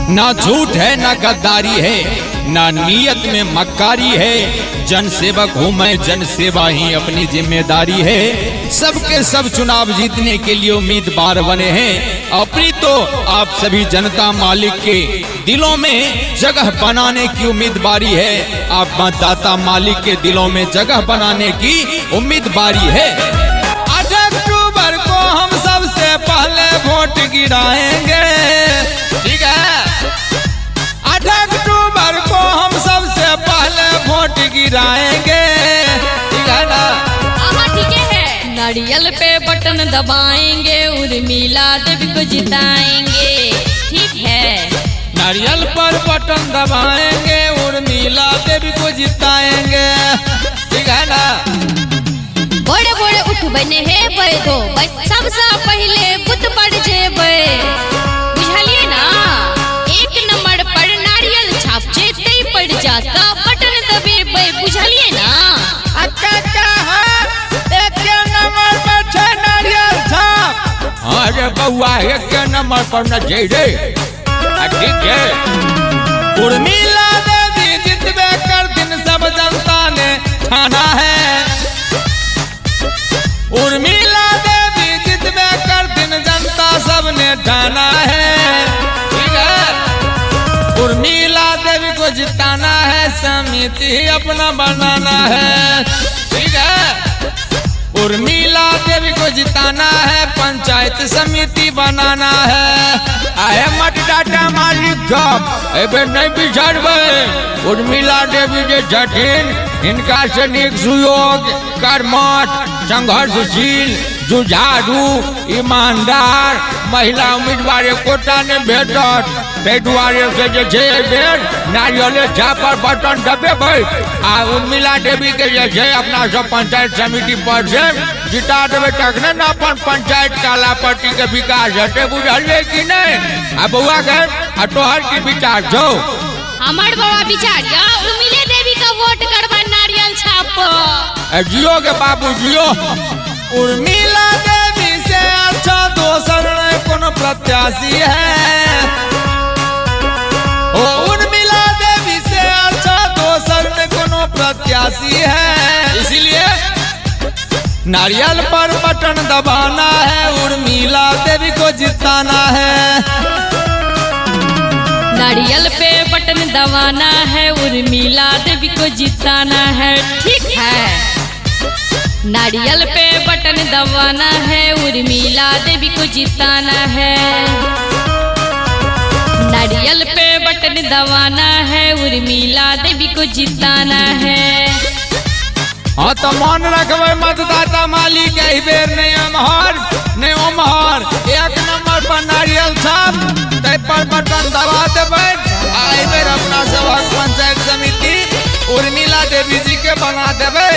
ना झूठ है ना गद्दारी है, ना नीयत में मक्कारी है। जनसेवक हूं मैं, जनसेवा ही अपनी जिम्मेदारी है। सबके सब चुनाव जीतने के लिए उम्मीदवार बने हैं। अपनी तो आप सभी जनता मालिक के दिलों में जगह बनाने की उम्मीदवारी है। आप मतदाता मालिक के दिलों में जगह बनाने की उम्मीदवारी है। 8 अक्टूबर को हम सबसे पहले वोट गिराएंगे, ठीक है। 8 अक्टूबर को हम सबसे पहले वोट गिराएंगे, ठीक है ना। हाँ, ठीक है। नारियल पे बटन दबाएंगे, उर्मिला देवी को जिताएंगे, ठीक है। नारियल पर बटन दबाएंगे, उर्मिला देवी को जिताएंगे, ठीक है ना। बड़े बड़े उठबै नहेबै धोबै, सबसँ पहिले बुथ पर जेबै, बुझलियै ना। एक नंबर पर नारियल छाप छै, तै पर जाके बटन दबेबै, बुझलियै ना। एक नंबर पर छै नारियल छाप। अरे बउआ, एक नंबर पर न छै रे। आ, ठीक है। उर्मिला देवी जितबे कर दिन सब जनता ने ठाना है। उर्मिला देवी जितबे कर दिन जनता सबने ठाना है, ठीक है। उर्मिला देवी को जिताना है, समिति अपना बनाना है, ठीक है। उर्मिला देवी को जिताना है, पंचायत समिति बनाना है। आए मतदाता मालिक साहब, एबे नहीं बिसरबै। उर्मिला देवी जे छथिन, हिनका से नीक सुयोग, कर्मठ, संघर्षशील, जुझारू, ईमानदार महिला उम्मीदवार एकोटा नहि भेटत। ताहि दुआरे से जे छै, एहि बेर नारियले छाप पर बटन दबेबै आ उर्मिला देवी के जे छै अपना सब पंचायत समिति पर से जिता देबै, तखने ने अपन पंचायत कालापट्टी के विकास हेतै। बुझलियै कि नहि? आ बौआ के, आ तोहर की विचार छौ? हमर बाबा विचार या उर्मिले देवी का वोट करबा नारियल छाप पर। ए, जियो के बाबू जियो। उर्मिला देवी से अच्छा दोसर नहीं कोनो प्रत्याशी है। ओ उर्मिला देवी से अच्छा दोसर नहीं कोनो प्रत्याशी है। इसीलिए नारियल पर बटन दबाना है, उर्मिला देवी को जिताना है। नारियल पे बटन दबाना है, उर्मिला देवी को जिताना है, ठीक है। नारियल पे बटन दबाना है, उर्मिला देवी को जिताना है। नारियल पे बटन दबाना है, उर्मिला देवी को जिताना है। हाँ, तो मन रखबै मतदाता मालिक, एहि बेर नहि एम्हर नहि ओम्हर, एक नंबर पर नारियल छाप, ताहि पर बटन दबा देबै आ एहि बेर अपना सभक पंचायत समिति उर्मिला देवी जी के बना देबै।